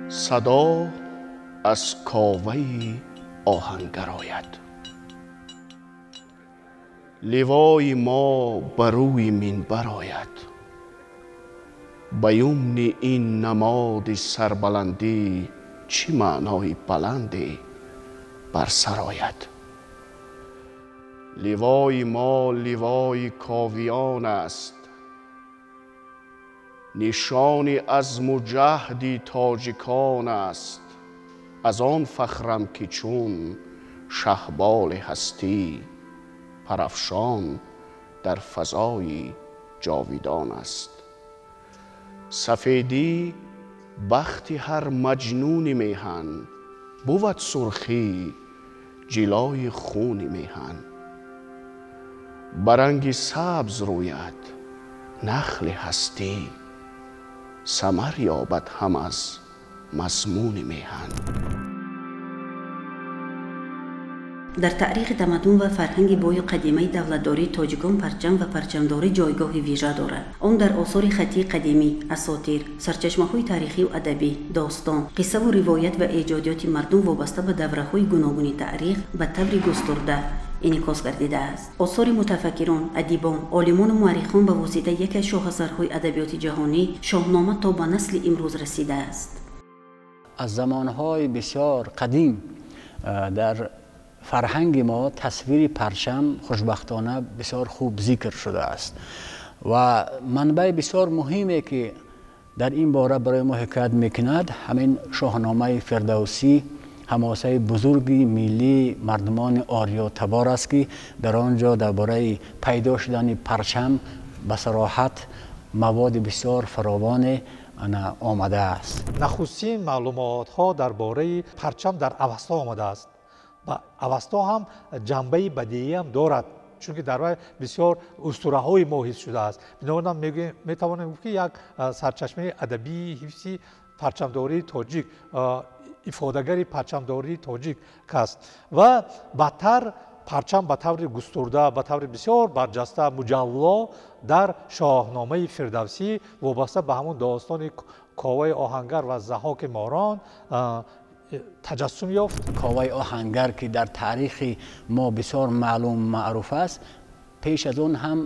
Садо аз Коваи Оҳангар ояд. Ливои мо ба рӯи минбар ояд. Ба юмни ин намоди сарбаландӣ чӣ маънои баланде бар сар ояд. Ливои мо ливои Ковиён аст, нишони азму ҷаҳди тоҷикон аст. Аз он фахрам ки чун шаҳболи ҳастӣ парафшон дар фазои ҷовидон аст. Сафедӣ бахти ҳар маҷнуни меҳан, бувад сурхӣ ҷилои хуни меҳан. Ба ранги сабз рӯяд нахли ҳастӣ, самар ёбад ҳам аз мазмуни меҳан. Дар таърихи тамаддун ва фарҳанги бою қадимаи давлатдории тоҷикон парчам ва парчамдорӣ ҷойгоҳи вижа дорад. Он дар осори хаттии қадимӣ, асотир, сарчашмаҳои таърихию адабӣ, достон, қиссаву ривоят ва эҷодиёти мардум вобаста ба давраҳои гуногуни таърих ба таври густурда инъикос гардидааст. Осори мутафаккирон, адибон, олимону муаррихон ба воситаи яке аз шоҳасарҳои адабиёти ҷаҳонӣ Шоҳнома то ба насли имрӯз расидааст. Аз замонҳои бисёр қадим дар фарҳанги мо тасвири парчам хушбахтона бисёр хуб зикр шудааст ва манбаи бисёр муҳиме ки дар ин бора барои мо ҳикоят мекунад ҳамин Шоҳномаи Фирдавсӣ, ҳамосаи бузурги миллии мардумони ориётабор аст ки дар он ҷо дар бораи пайдо шудани парчам ба сароҳат маводи бисёр фаровоне омадааст. Нахустин маълумотҳо дар бораи парчам дар Авасто омадааст. Ва Авасто ҳам ҷанбаи бадиӣ ҳам дорад, чунки дар вай бисёр устураҳои мо ҳифз шудааст. Бинобар ин метавонем гуфт, ки як сарчашмаи адабии ҳифзи парчамдории тоҷик, ифодагари парчамдории тоҷик аст. Ва баъдтар парчам ба таври густурда, ба таври бисёр барҷаста, муҷалло дар Шоҳномаи Фирдавсӣ вобаста ба ҳамон достони Коваи Оҳангар ва Заҳоки Морон таҷассум ёфт. Коваи Оҳангар ки дар таърихи мо бисёр маълум маъруф аст, пеш аз он ҳам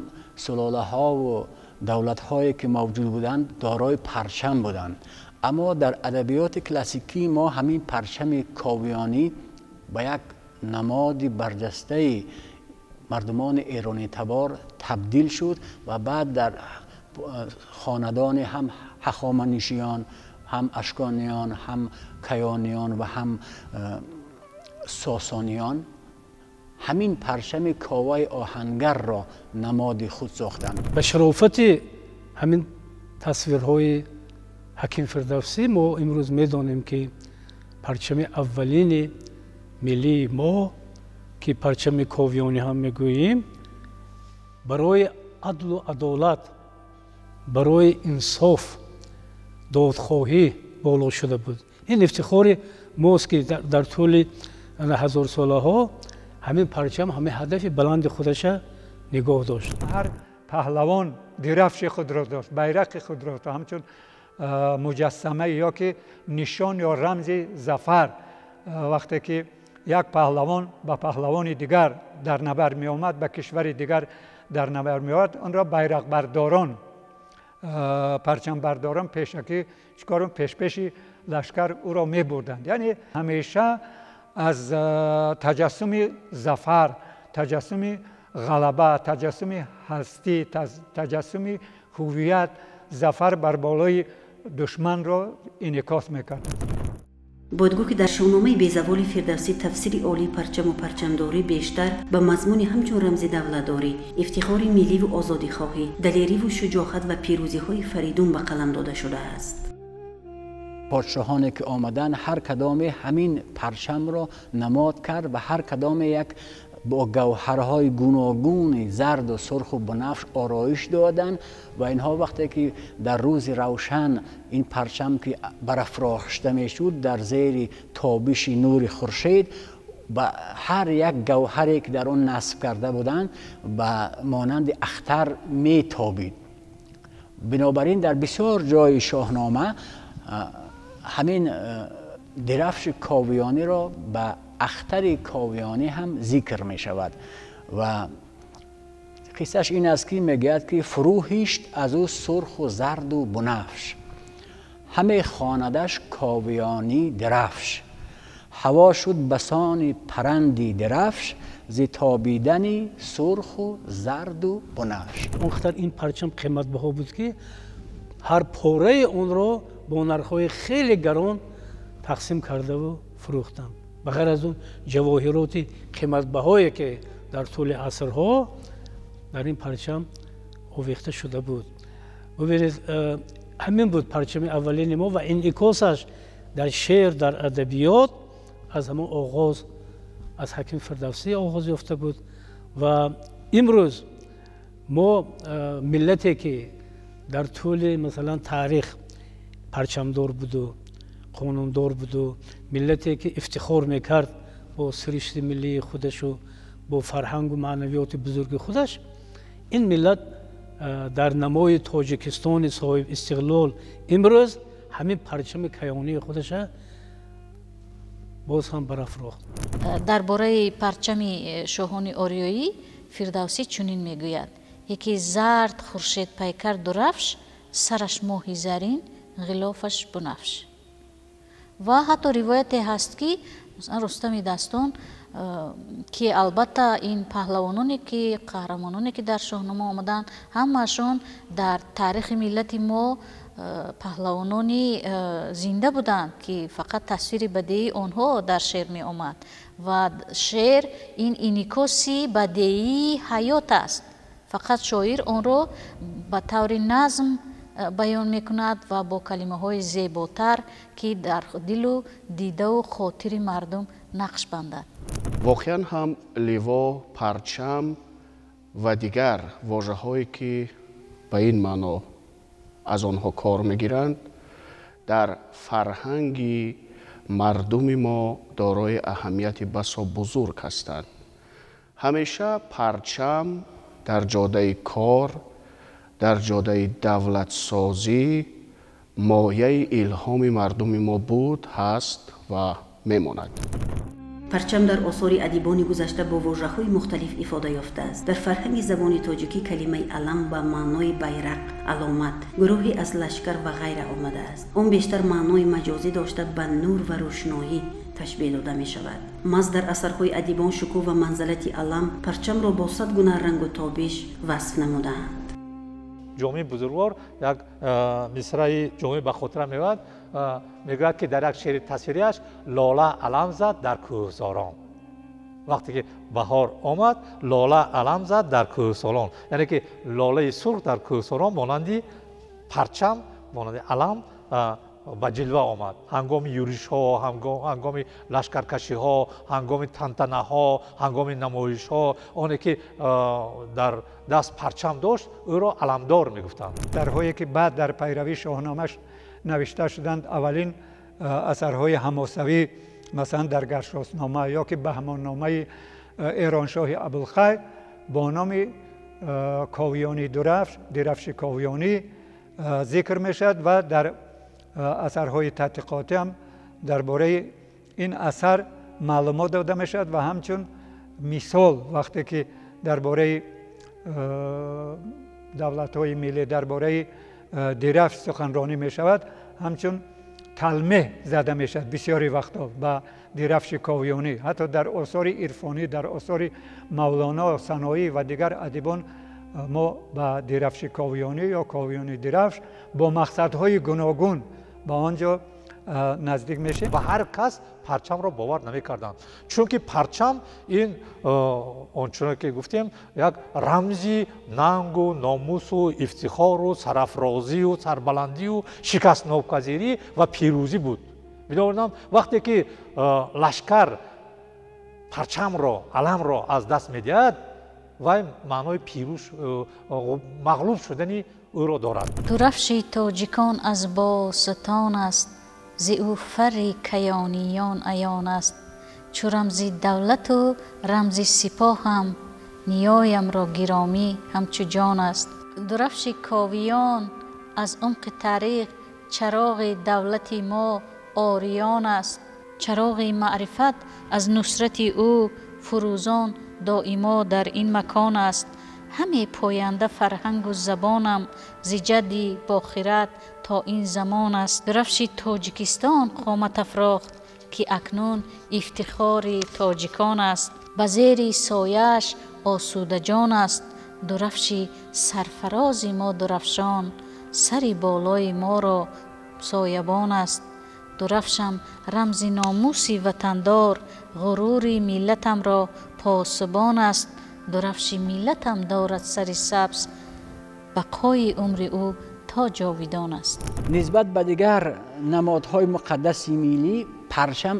сулолаҳову давлатҳое ки мавҷуд буданд дорои парчам буданд, аммо дар адабиёти классикии мо ҳамин парчами ковиёнӣ ба як намоди барҷастаи мардумони эронитабор табдил шуд ва баъд дар хонадони ҳам ҳахоманишиён, ҳам ашкониён, ҳам каёниён ва ҳам сосониён ҳамин парчами Коваи Оҳангарро намоди худ сохтанд. Ба шарофати ҳамин тасвирҳои ҳаким Фирдавсӣ мо имрӯз медонем, ки парчами аввалини миллии мо, ки парчами ковиёнӣ ҳам мегӯем, барои адлу адолат, барои инсоф, додхоҳӣ боло шуда буд. Ин ифтихори мост, ки дар тӯли ҳазорсолаҳо ҳамин парчам ҳамин ҳадафи баланди худаша нигоҳ дошт. Ҳар паҳлавон дирафши худро дошт, байрақи худро, ҳамчун муҷассама ё ки нишон ё рамзи зафар. Вақте ки як паҳлавон ба паҳлавони дигар дар набард меомад, ба кишвари дигар дар набард меомад, онро байрақбардорон, парчамбардорон пешакӣ чикор пешпеши лашкар ӯро мебурданд. Яъне ҳамеша аз таҷассуми зафар, таҷассуми ғалаба, таҷассуми ҳастӣ, таҷассуми ҳувият, зафар бар болои душманро инъикос мекард. Бояд гуфт, ки дар Шоҳномаи безаволи Фирдавсӣ тафсири олии парчаму парчамдорӣ бештар ба мазмуни ҳамчун рамзи давлатдорӣ, ифтихори милливу озодихоҳӣ, далериву шуҷоҳат ва пирӯзиҳои Фаридун ба қалам дода шудааст. Подшоҳоне ки омаданд, ҳар кадоме ҳамин парчамро намод кард ва ҳар кадоме як бо гавҳарҳои гуногуни зарду сурху бунафш ороиш доданд. Ва инҳо вақте ки дар рӯзи равшан ин парчам ки барафрохта мешуд дар зери тобиши нури хуршед, ба ҳар як гавҳаре ки дар он насб карда буданд ба монанди ахтар метобид. Бинобар ин дар бисёр ҷои Шоҳнома Ҳамин дирафши ковиёниро ба ахтари ковиёнӣ ҳам зикр мешавад ва қиссааш ин аст, ки мегӯяд, ки фурӯ ҳишт аз ӯ сурху зарду бунафш, ҳаме хонадаш ковиёнӣ дирафш, ҳаво шуд басони паранди дирафш, зи тобидани сурху зарду бунафш. Он қадар ин парчам қиматбаҳо буд, ки ҳар пораи онро бо нархҳои хеле гарон тақсим кардаву фурӯхтанд. Ба ғайр аз он ҷавоҳироти қиматбаҳое, ки дар тӯли асрҳо дар ин парчам овехта шуда буд. Бубинед, ҳамин буд парчами аввалини мо ва инъикосаш дар шеър, дар адабиёт аз ҳамон оғоз, аз Ҳаким Фирдавсӣ оғоз ёфта буд. Ва имрӯз мо, миллате ки дар тӯли, масалан, таърих парчамдор буду қонундор буду, миллате ки ифтихор мекард бо сиришти миллии худашу бо фарҳангу маънавиёти бузурги худаш, ин миллат дар намои Тоҷикистони соҳиб истиқлол имрӯз ҳамин парчами каёнии худаша боз ҳам барафрохт. Дар бораи парчами шоҳони ориёӣ Фирдавсӣ чунин мегӯяд: яке зард хуршед пайкар дурафш, сараш моҳи зарин, ғилофаш бунафш. Ва ҳатто ривояте ҳаст, ки масалан Рустами Дастон, ки албатта ин паҳлавононе, ки қаҳрамононе, ки дар Шоҳнома омаданд, ҳамаашон дар таърихи миллати мо паҳлавонони зинда буданд, ки фақат тасвири бадеии онҳо дар шеър меомад. Ва шеър ин инъикоси бадеии ҳаёт аст, фақат шоир онро ба таври назм баён мекунад ва бо калимаҳои зеботар, ки дар дилу дидаву хотири мардум нақш бандад. Воқеан ҳам ливо, парчам ва дигар вожаҳое, ки ба ин маъно аз онҳо кор мегиранд, дар фарҳанги мардуми мо дорои аҳамияти басо бузург ҳастанд. Ҳамеша парчам дар ҷодаи кор, дар ҷодаи давлатсозӣ мояи илҳоми мардуми мо буд, ҳаст ва мемонад. Парчам дар осори адибони гузашта бо вожаҳои мухталиф ифода ёфтааст. Дар фарҳанги забони тоҷикӣ калимаи алам ба маънои байрақ, аломат, гурӯҳе аз лашкар ва ғайра омадааст. Он бештар маънои маҷозӣ дошта, ба нур ва рӯшноӣ ташбеҳ дода мешавад. Маҳз дар асарҳои адибон шукӯҳ ва манзалати алам, парчамро бо сад гуна рангу тобиш васф намудаанд. Ҷомии бузургвор як мисраи Ҷомӣ ба хотира меояд, мегӯяд, ки дар як шеъри тасвириаш лола алам зад дар кӯҳсорон. Вақте ки баҳор омад, лола алам зад дар кӯҳсорон, яъне ки лолаи сурх дар кӯҳсорон монанди парчам, монанди алам ба ҷилва омад. Ҳангоми юришҳо, ҳангоми лашкаркашиҳо, ҳангоми тантанаҳо, ҳангоми намоишҳо, оне ки дар даст парчам дошт, ӯро аламдор мегуфтанд. Дарҳое ки баъд дар пайравии Шоҳномаш навишта шуданд, аввалин асарҳои ҳамосавӣ, масалан дар Гаршоснома ё ки Баҳмонномаи Эроншоҳи Абулхайр бо номи Ковиёни дурафш, дирафши ковиёнӣ зикр мешавад ва дар асарҳои тадқиқотӣ ҳам дар бораи ин асар маълумот дода мешавад. Ва ҳамчун мисол, вақте ки дар бораи давлатҳои миллӣ, дар бораи дирафш суханронӣ мешавад, ҳамчун талмеҳ зада мешавад бисёри вақтҳо ба дирафши ковиёнӣ. Ҳатто дар осори ирфонӣ, дар осори Мавлоно, Саноӣ ва дигар адибон мо ба дирафши ковиёнӣ ё ковиёни дирафш бо мақсадҳои гуногун ба он ҷо наздик мешем. Ва ҳар кас парчамро бовар намекарданд, чунки парчам ин, ончунон ки гуфтем, як рамзи нангу номусу ифтихору сарафрозию сарбаландию шикастнопазирӣ ва пирӯзӣ буд. Бинобар вақте ки лашкар парчамро, аламро аз даст медиҳад, вай маънои пирӯз, мағлуб шудани ӯро дорад. Дурафши тоҷикон аз бостон аст, зи ӯ фарри каёниён аён аст. Чу рамзи давлату рамзи сипоҳам, ниёямро гиромӣ ҳамчу ҷон аст. Дурафши ковиён аз умқи таърих чароғи давлати мо ориён аст. Чароғи маърифат аз нусрати ӯ фурӯзон доимо дар ин макон аст. Ҳаме поянда фарҳангу забонам зи ҷадди бохират то ин замон аст. Дурафши Тоҷикистон қомат афрохт, ки акнун ифтихори тоҷикон аст. Ба зери сояаш осудаҷон аст. Дурафши сарфарози мо дурафшон, сари болои моро соябон аст. Дурафшам рамзи номуси ватандор, ғурури миллатамро посубон аст. Дурафши миллатам дорад сари сабз, бақои умри ӯ то ҷовидон аст. Нисбат ба дигар намодҳои муқаддаси миллӣ парчам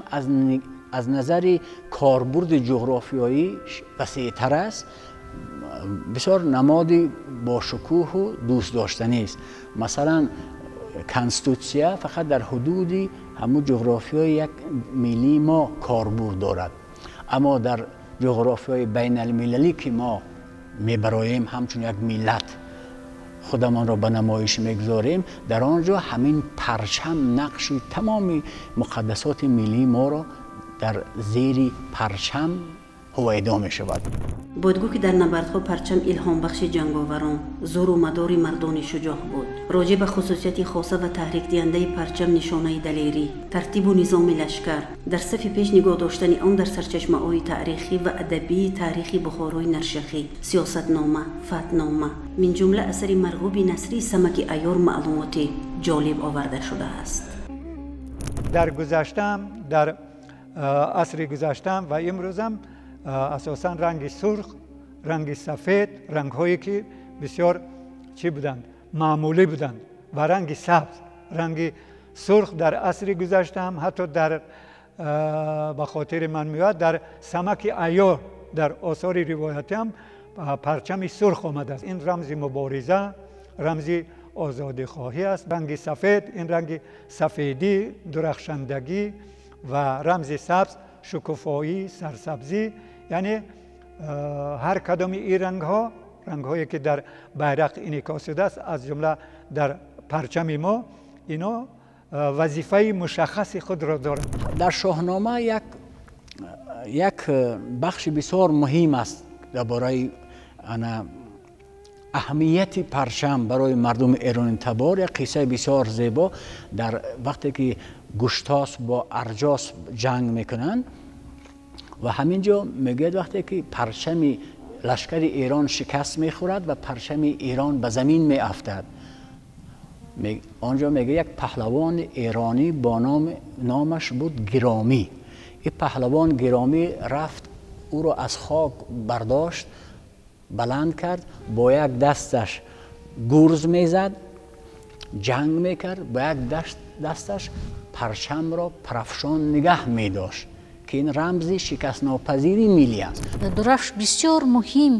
аз назари корбурди ҷуғрофиёӣ васеътар аст. Бисёр намоди бошукӯҳу дӯстдоштанист. Масалан, конститутсия фақат дар ҳудуди ҳамун ҷуғрофиёи як миллии мо корбурд дорад, аммо дар ҷуғрофиёи байналмилалӣ, ки мо мебароем, ҳамчун як миллат худамонро ба намоиш мегузорем, дар он ҷо ҳамин парчам нақши тамоми муқаддасоти миллии моро дар зери парчам ҳувайдо мешавад. Бояд гуфт, ки дар набардҳо парчам илҳомбахши ҷанговарон, зӯру мадори мардони шуҷоҳ буд. Роҷеъ ба хусусияти хоса ва таҳрикдиҳандаи парчам, нишонаи далерӣ, тартибу низоми лашкар, дар сафи пеш нигоҳ доштани он дар сарчашмаҳои таърихӣ ва адабии таърихи Бухорои Наршахӣ, сиёсатнома, фатҳнома, минҷумла асари марғуби насрии Самаки Айёр маълумоти ҷолиб оварда шудааст. Дар гузаштаам, дар асри гузаштаам ва имрӯзам асосан ранги сурх, ранги сафед, рангҳое ки бисёр чӣ буданд, маъмулӣ буданд, ва ранги сабз. Ранги сурх дар асри гузаштаам, ҳатто дар ба хотири ман меояд, дар Самаки Айёр, дар осори ривоятиам парчами сурх омадааст. Ин рамзи мубориза, рамзи озодихоҳӣ аст. Ранги сафед ин ранги сафедӣ, дурахшандагӣ, ва рамзи сабз шукуфоӣ, сарсабзӣ. Яъне ҳар кадоми ин рангҳо, рангҳое ки дар байрақ инъикос шудааст, аз ҷумла дар парчами мо, ино вазифаи мушаххаси худро доранд. Дар Шоҳнома як бахши бисёр муҳим аст дар бораи ана аҳамияти парчам барои мардуми эронитабор. Як қиссаи бисёр зебо дар вақте ки Гуштосп бо Арҷосп ҷанг мекунанд ва ҳамин ҷо мегӯяд, вақте ки парчами лашкари Эрон шикаст мехӯрад ва парчами Эрон ба замин меафтад, он ҷо мегӯяд як паҳлавони эронӣ бо номаш буд Гиромӣ. Ин паҳлавон Гиромӣ рафт, ӯро аз хок бардошт, баланд кард, бо як дасташ гурз мезад, ҷанг мекард, бо як дасташ парчамро парафшон нигаҳ медошт, ки ин рамзи шикастнопазири миллӣ аст. Дурафш бисёр муҳим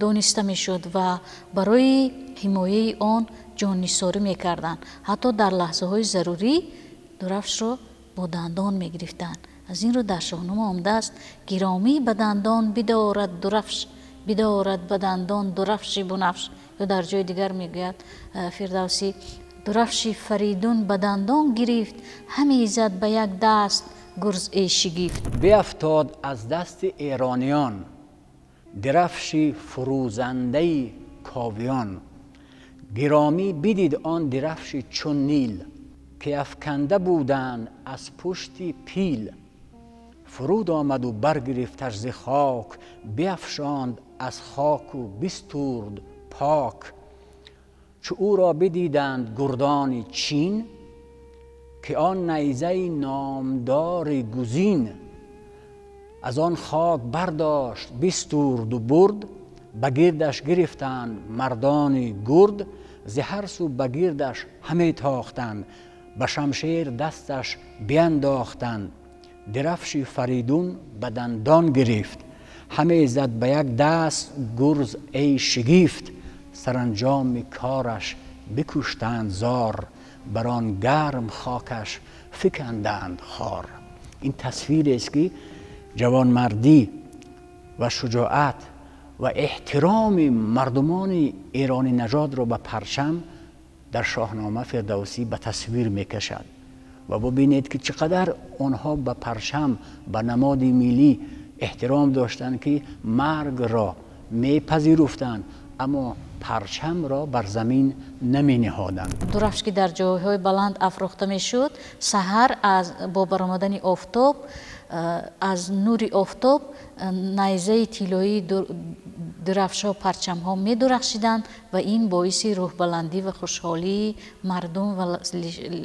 дониста мешуд ва барои ҳимояи он ҷоннисорӣ мекарданд. Ҳатто дар лаҳзаҳои зарурӣ дурафшро бо дандон мегирифтанд. Аз ин рӯ дар Шоҳнома омадааст: Гиромӣ ба дандон бидорад дурафш, бидорад ба дандон дурафши бунафш. Ё дар ҷои дигар мегӯяд Фирдавсӣ: дурафши Фаридун ба дандон гирифт, ҳаме зад ба як даст гурз эй шигифт. Биафтод аз дасти эрониён дирафши фурӯзандаи ковиён. Гиромӣ бидид он дирафши чун нил, ки афканда буданд аз пушти пил. Фуруд омаду баргирифташ зи хок, биафшонд аз хоку бистурд пок. Чу ӯро бидиданд гурдони Чин, ки он найзаи номдори гузин, аз он хок бардошт бистурду бурд, ба гирдаш гирифтанд мардони гурд. Зи ҳар сӯ ба гирдаш ҳаме тохтанд, ба шамшер дасташ биандохтанд. Дирафши Фаридун ба дандон гирифт, ҳаме зад ба як даст гурз эй шигифт. Саранҷоми кораш бикуштанд зор, бар он гарм хокаш фиканданд хор. Ин тасвирест, ки ҷавонмардӣ ва шуҷоат ва эҳтироми мардумони эронӣ нажодро ба парчам дар Шоҳнома Фирдавсӣ ба тасвир мекашад. Ва бубинед ки чӣ қадар онҳо ба парчам, ба намоди миллӣ эҳтиром доштанд, ки маргро мепазируфтанд, аммо парчамро бар замин намениҳоданд. Дурафш ки дар ҷойҳои баланд афрохта мешуд, саҳар бо баромадани офтоб, аз нури офтоб найзаи тиллоии дурафшҳо, парчамҳо медурахшиданд ва ин боиси рӯҳбаландӣ ва хушҳолии мардум ва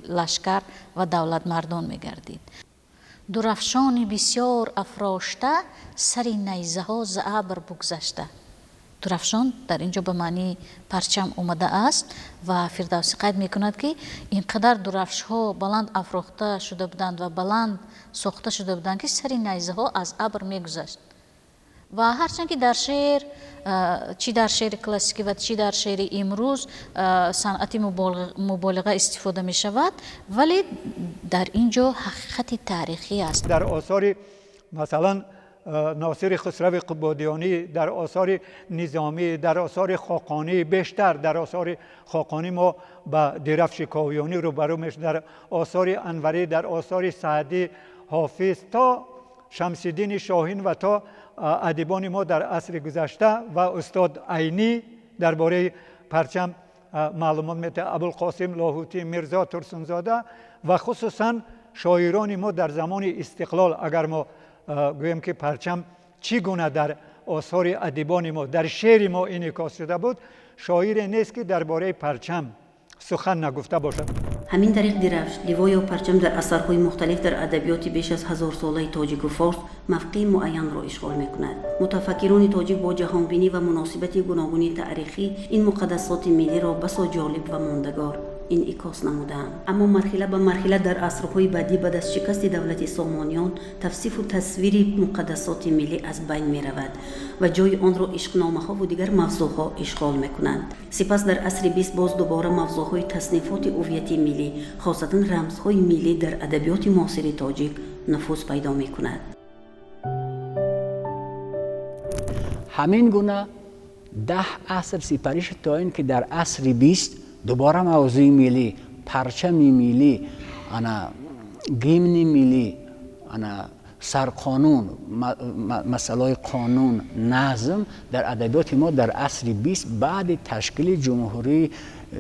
лашкар ва давлатмардон мегардид. Дурафшони бисёр афрошта, сари найзаҳо за абр бугзашта. Дурафшон дар ин ҷо ба маънии парчам омадааст ва Фирдавсӣ қайд мекунад, ки ин қадар дурафшҳо баланд афрохта шуда буданд ва баланд сохта шуда буданд, ки сари найзаҳо аз абр мегузашт. Ва ҳарчанд ки дар шеър, чӣ дар шеъри классикӣ ва чӣ дар шеъри имрӯз санъати муболиға истифода мешавад, вале дар ин ҷо ҳақиқати таърихӣ аст. Дар осори масалан Носири Хусрави Қубодиёнӣ, дар осори Низомӣ, дар осори Хоқонӣ, бештар дар осори Хоқонӣ мо ба дирафши Ковиёнӣ рӯбарӯ мешавем, дар осори Анварӣ, дар осори Саъдӣ, Ҳофиз то Шамсиддини Шоҳин ва то адибони мо дар асри гузашта ва устод Айнӣ дар бораи парчам маълумот медиҳад, Абулқосим Лоҳутӣ, Мирзо Турсунзода ва хусусан шоирони мо дар замони истиқлол. Агар мо гӯем ки парчам чӣ гуна дар осори адибони мо, дар шеъри мо инъикос шуда буд, шоире нест ки дар бораи парчам сухан нагуфта бошад. Ҳамин тариқ дирафш, ливо ё парчам дар асарҳои мухталиф дар адабиёти беш аз ҳазорсолаи тоҷику форс мавқеи муайянро ишғол мекунад. Мутафаккирони тоҷик бо ҷаҳонбинӣ ва муносибати гуногуни таърихӣ ин муқаддасоти миллиро басо ҷолиб ва мондагор инъикос намудаанд. Аммо марҳила ба марҳила дар асрҳои баъдӣ баъд аз шикасти давлати Сомониён тавсифу тасвири муқаддасоти миллӣ аз байн меравад ва ҷои онро ишқномаҳову дигар мавзӯъҳо ишғол мекунанд. Сипас дар асри бист боз дубора мавзӯъҳои таснифоти ҳуввияти миллӣ, хосатан рамзҳои миллӣ дар адабиёти муосири тоҷик нуфуз пайдо мекунад. Ҳамин гуна 10 аср сипарӣ шуд то ин ки дар асри бист дубора мавзӯи миллӣ, парчами миллӣ, ана гимни миллӣ, ана сарқонун, масъалаҳои қонун, назм дар адабиёти мо дар асри бист баъди ташкили Ҷумҳурии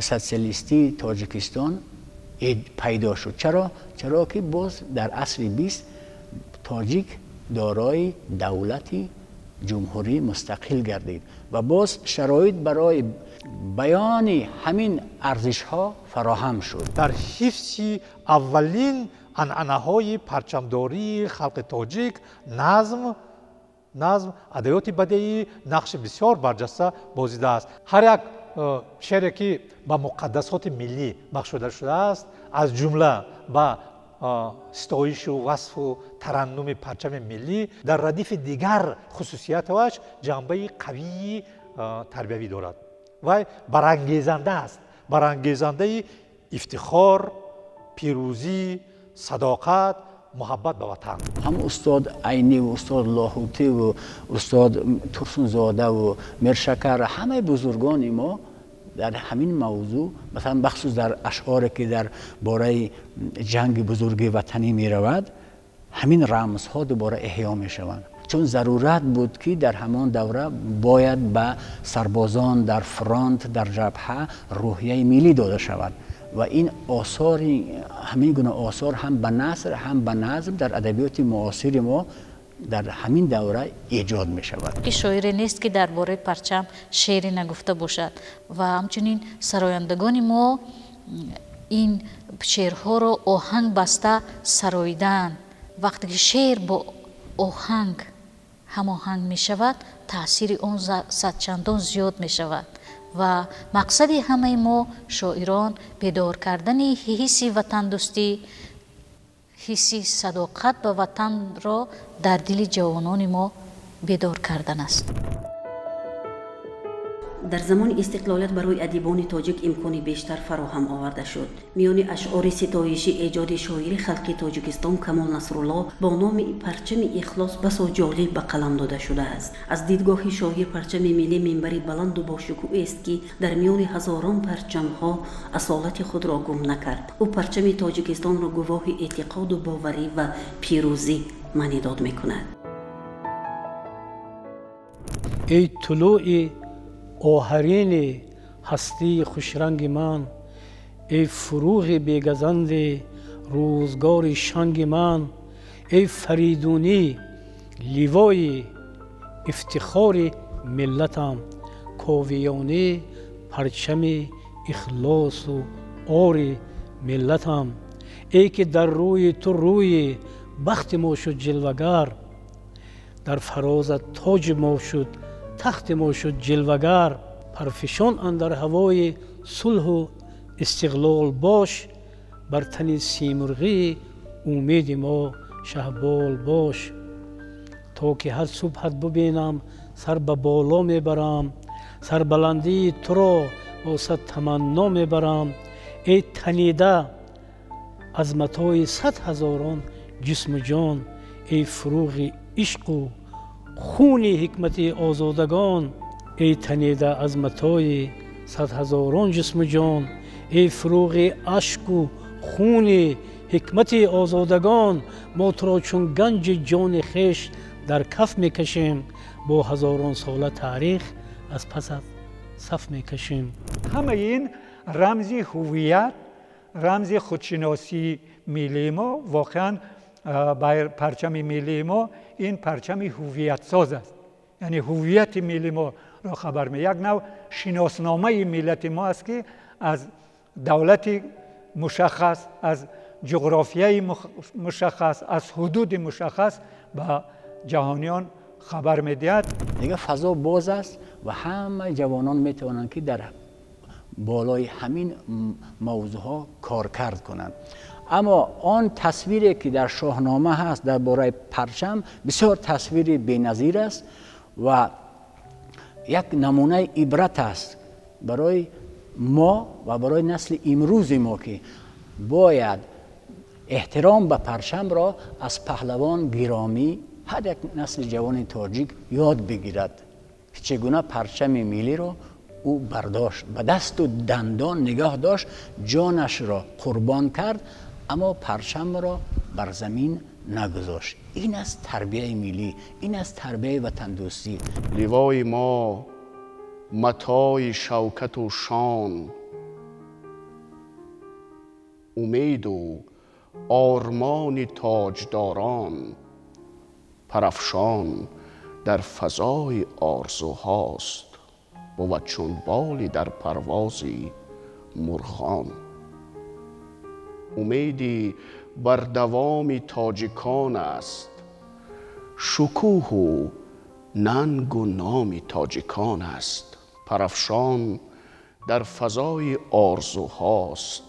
Социалистии Тоҷикистон пайдо шуд. Чаро? Чаро ки боз дар асри бист тоҷик дорои давлати ҷумҳурӣ мустақил гардид ва боз шароит барои баёни ҳамин арзишҳо фароҳам шуд. Дар ҳифзи аввалин анъанаҳои парчамдории халқи тоҷик назм, адабиёти бадеӣ нақши бисёр барҷаста бозидааст. Ҳар як шеъре ки ба муқаддасоти миллӣ бахшида шудааст, аз ҷумла ба ситоишу васфу тараннуми парчами миллӣ, дар радифи дигар хусусияташ ҷанбаи қавии тарбиявӣ дорад. Вай барангезанда аст, барангезандаи ифтихор, пирӯзӣ, садоқат, муҳаббат ба ватан. Ҳам устод Айнӣ ва устод Лоҳутӣ ва устод Турсунзода ва Миршакар, ҳамаи бузургони мо дар ҳамин мавзӯъ, масалан бахусус дар ашъоре ки дар бораи ҷанги бузурги ватанӣ меравад, ҳамин рамзҳо дубора эҳё мешаванд. Чун зарурат буд ки дар ҳамон давра бояд ба сарбозон дар фронт, дар ҷабҳа рӯҳияи миллӣ дода шавад ва ин осори, ҳамин гуна осор ҳам ба наср, ҳам ба назм дар адабиёти муосири мо дар ҳамин давра эҷод мешавад. Ки шоире нест ки дар бораи парчам шеъре нагуфта бошад ва ҳамчунин сарояндагони мо ин шеърҳоро оҳанг баста сароидаанд. Вақте ки шеър бо оҳанг ҳамоҳанг мешавад, таъсири он садчандон зиёд мешавад ва мақсади ҳамаи мо шоирон бедор кардани ҳисси ватандӯстӣ, ҳисси садоқат ба ватанро дар дили ҷавонони мо бедор кардан аст. Дар замони истиқлолият барои адибони тоҷик имкони бештар фароҳам оварда шуд. Миёни ашъори ситоишӣ эҷоди шоири халқи Тоҷикистон Камол Насрулло бо номи «Парчами ихлос» басо ҷолиб ба қалам дода шудааст. Аз дидгоҳи шоир парчами миллӣ минбари баланду бошукӯҳест, ки дар миёни ҳазорон парчамҳо асолати худро гум накард. Ӯ парчами Тоҷикистонро гувоҳи эътиқоду боварӣ ва пирӯзӣ маънидод мекунад. Эй тулӯи оҳарини ҳастии хушранги ман, эй фурӯғи бегазанди рӯзгори шанги ман, эй фаридунӣ ливои ифтихори миллатам, ковиёнӣ парчами ихлосу ори миллатам, эй ки дар рӯи ту рӯи бахти мо шуд ҷилвагар, дар фарозат тоҷи мо шуд тахти мо шуд ҷилвагар, парфишон андар ҳавои сулҳу истиқлол бош, бар тани симурғии умеди мо шаҳбол бош. То ки ҳар субҳат бубинам сар ба боло мебарам, сарбаландии туро бо сад таманно мебарам. Эй танида аз матои сад ҳазорон ҷисму ҷон, эй фурӯғи ишқу хуни ҳикмати озодагон, эй танида аз матои сад ҳазорон ҷисму ҷон, эй фурӯғи ашку хуни ҳикмати озодагон, мо туро чун ганҷи ҷони хеш дар каф мекашем, бо ҳазорон сола таърих аз пасат саф мекашем. Ҳамаи ин рамзи ҳувият, рамзи худшиносии миллии мо, воқеан парчами миллии мо ин парчами ҳувиятсоз аст. Яъне ҳувияти миллии моро хабар ме, як нав шиносномаи миллати мо аст, ки аз давлати мушаххас, аз ҷуғрофияи мушаххас, аз ҳудуди мушаххас ба ҷаҳониён хабар медиҳад. Дигар фазо боз аст ва ҳамаи ҷавонон метавонанд, ки дар болои ҳамин мавзӯъҳо коркард кунанд. Аммо он тасвире ки дар Шоҳнома ҳаст дар бораи парчам бисёр тасвири беназир аст ва як намунаи ибрат аст барои мо ва барои насли имрӯзи мо, ки бояд эҳтиром ба парчамро аз паҳлавон гиромӣ ҳар як насли ҷавони тоҷик ёд бигирад, ки чӣ гуна парчами миллиро ӯ бардошт, ба дасту дандон нигоҳ дошт, ҷонашро қурбон кард, аммо парчамро бар замин нагузошт. Ин аст тарбияи миллӣ, ин аст тарбияи ватандӯстӣ. Ливои мо матои шавкату шон, умеду ормони тоҷдорон, парафшон дар фазои орзуҳост, бувад чун боли дар парвози мурғон. Умеди бар давоми тоҷикон аст, шукӯҳу нангу номи тоҷикон аст. Парафшон дар фазои орзуҳост,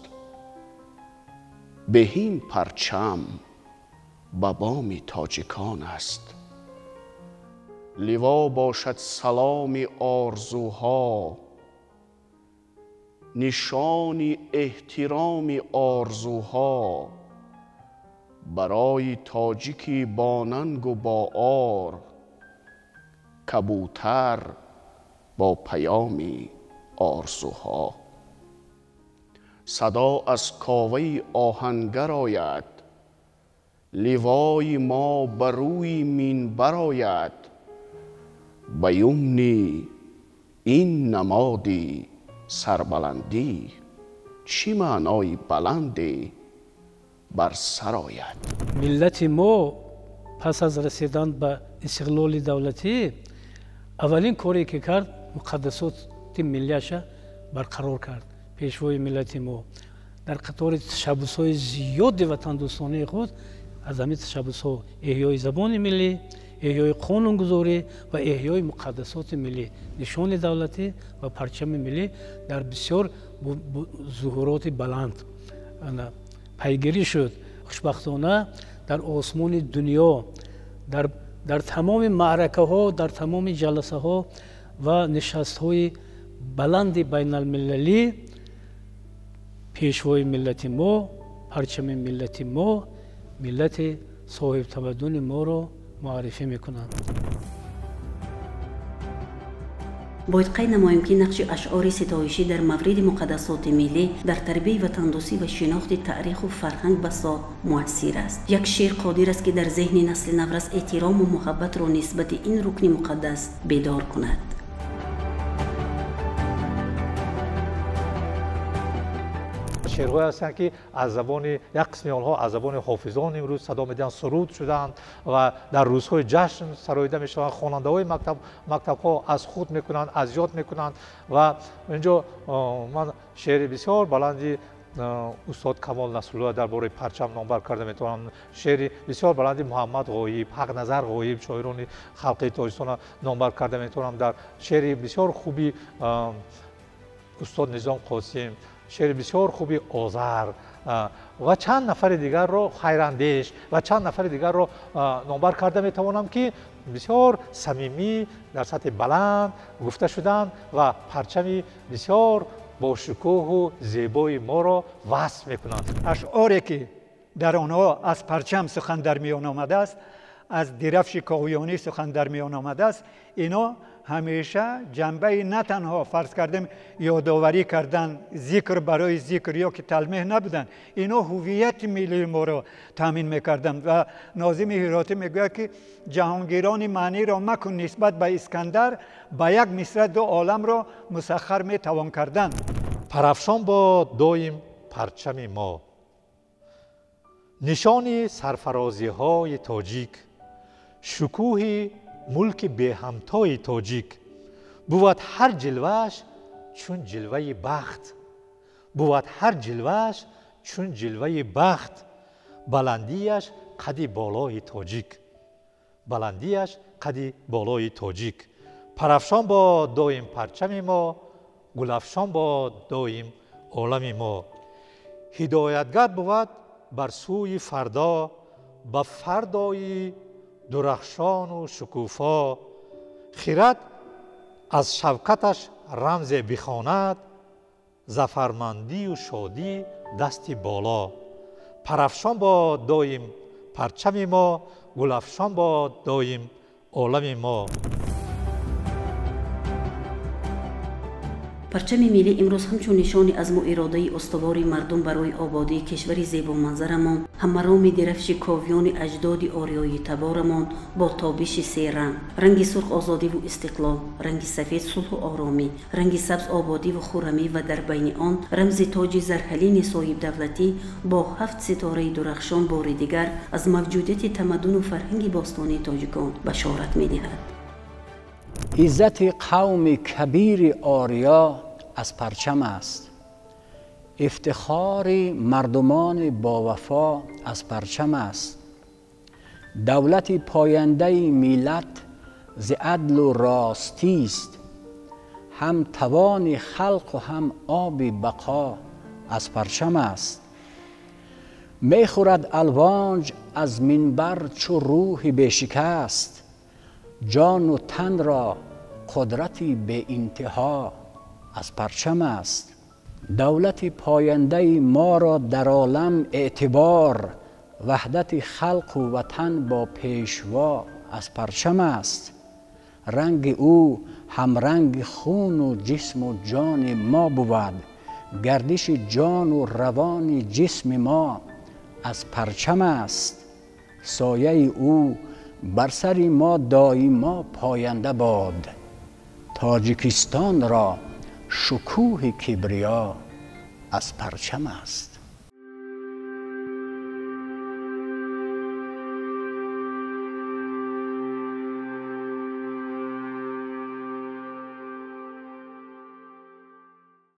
беҳин парчам ба боми тоҷикон аст. Ливо бошад саломи орзуҳо, нишони эҳтироми орзуҳо, барои тоҷики бонангу боор, кабутар бо паёми орзуҳо. Садо аз коваи оҳангар ояд, ливои мо ба рӯи минбар ояд, ба юмни ин намоди сарбаландӣ чӣ маънои баланде бар сар ояд. Миллати мо пас аз расидан ба истиқлоли давлатӣ аввалин коре ки кард, муқаддасоти миллияша барқарор кард. Пешвои миллати мо дар қатори ташаббусҳои зиёди ватандӯстонаи худ аз ҳамин ташаббусҳо эҳёи забони миллӣ, эҳёи қонунгузорӣ ва эҳёи муқаддасоти миллӣ, нишони давлатӣ ва парчами миллӣ дар бисёр зуҳуроти баланд пайгирӣ шуд. Хушбахтона дар осмони дунё, дар тамоми маъракаҳо, дар тамоми ҷаласаҳо ва нишастҳои баланди байналмилалӣ пешвои миллати мо, парчами миллати мо, миллати соҳибтамаддуни моро муаррифӣ мекунанд. Бояд қайд намоем, ки нақши ашъори ситоишӣ дар мавриди муқаддасоти миллӣ дар тарбияи ватандӯстӣ ва шинохти таъриху фарҳанг басо муассир аст. Як шеър қодир аст, ки дар зеҳни насли наврас эҳтирому муҳаббатро нисбати ин рукни муқаддас бедор кунад. Шеърҳое ҳастанд, ки аз забони як қисми онҳо аз забони ҳофизон имрӯз садо медиҳанд, суруд шуданд ва дар рӯзҳои ҷашн сароида мешаванд. Хонандаҳои мактабҳо аз худ мекунанд, аз ёд мекунанд. Ва инҷо ман шеъри бисёр баланди устод Камол Насрулло дар бораи парчам номбар карда метавонам. Шеъри бисёр баланди Муҳаммад Ғоиб, Ҳақназар Ғоиб, шоирони халқи Тоҷикистонро номбар карда метавонам. Дар шеъри бисёр хуби устод Низом Қосим, шеъри бисёр хуби Озар ва чанд нафари дигарро, Хайрандеш ва чанд нафари дигарро номбар карда метавонам, ки бисёр самимӣ дар сатҳи баланд гуфта шуданд ва парчами бисёр бошукӯҳу зебои моро васф мекунанд. Ашъоре ки дар онҳо аз парчам сухан дар миён омадааст, аз дирафши ковиёнӣ сухан дар миён омадааст, ино ҳамеша ҷанбаи на танҳо фарз кардем ёдоварӣ кардан, зикр барои зикр ё ки талмеҳ набуданд, ино ҳуввияти миллии моро таъмин мекарданд. Ва Нозими Ҳиротӣ мегӯяд, ки ҷаҳонгирони маъниро макун нисбат ба Искандар, ба як мисра ду оламро мусаххар метавон кардан. Парафшон бод доим парчами мо, нишони сарфарозиҳои тоҷик, шукӯҳи мулки беҳамтои тоҷик. Бувад ҳар ҷилвааш чун ҷилваи бахт, бувад ҳар ҷилвааш чун ҷилваи бахт, баландияш қади болои тоҷик, баландияш қади болои тоҷик. Парафшон бод доим парчами мо, гулафшон бод доим олами мо. Ҳидоятгар бувад бар сӯи фардо, ба фардои дурахшону шукуфо. Хират аз шавкаташ рамзе бихонад, зафармандию шодӣ дасти боло. Парафшон бод доим парчами мо, гулафшон бод доим олами мо. Парчами миллӣ имрӯз ҳамчун нишони азму иродаи устувори мардум барои ободии кишвари зебоманзарамон, ҳамароми дирафши ковиёни аҷдоди ориёи таборамон бо тобиши се ранг: ранги сурх озодиву истиқлол, ранги сафед сулҳу оромӣ, ранги сабз ободиву хуррамӣ ва дар байни он рамзи тоҷи зарҳалини соҳибдавлатӣ бо ҳафт ситораи дурахшон бори дигар аз мавҷудияти тамаддуну фарҳанги бостонии тоҷикон башорат медиҳад. Иззати қавми кабири ориё аз парчам аст, ифтихори мардумони бовафо аз парчам аст, давлати пояндаи миллат зи адлу ростист, ҳам тавони халқу ҳам оби бақо аз парчам аст. Мехӯрад алвонҷ аз минбар чу рӯҳи бешикаст, ҷону танро қудрати беинтиҳо аз парчам аст. Давлати пояндаи моро дар олам эътибор, ваҳдати халқу ватан бо пешво аз парчам аст. Ранги ӯ ҳамранги хуну ҷисму ҷони мо бувад, гардиши ҷону равони ҷисми мо аз парчам аст. Сояи ӯ бар сари мо доимо поянда бод, Тоҷикистонро шукӯҳи кибриё аз парчам аст.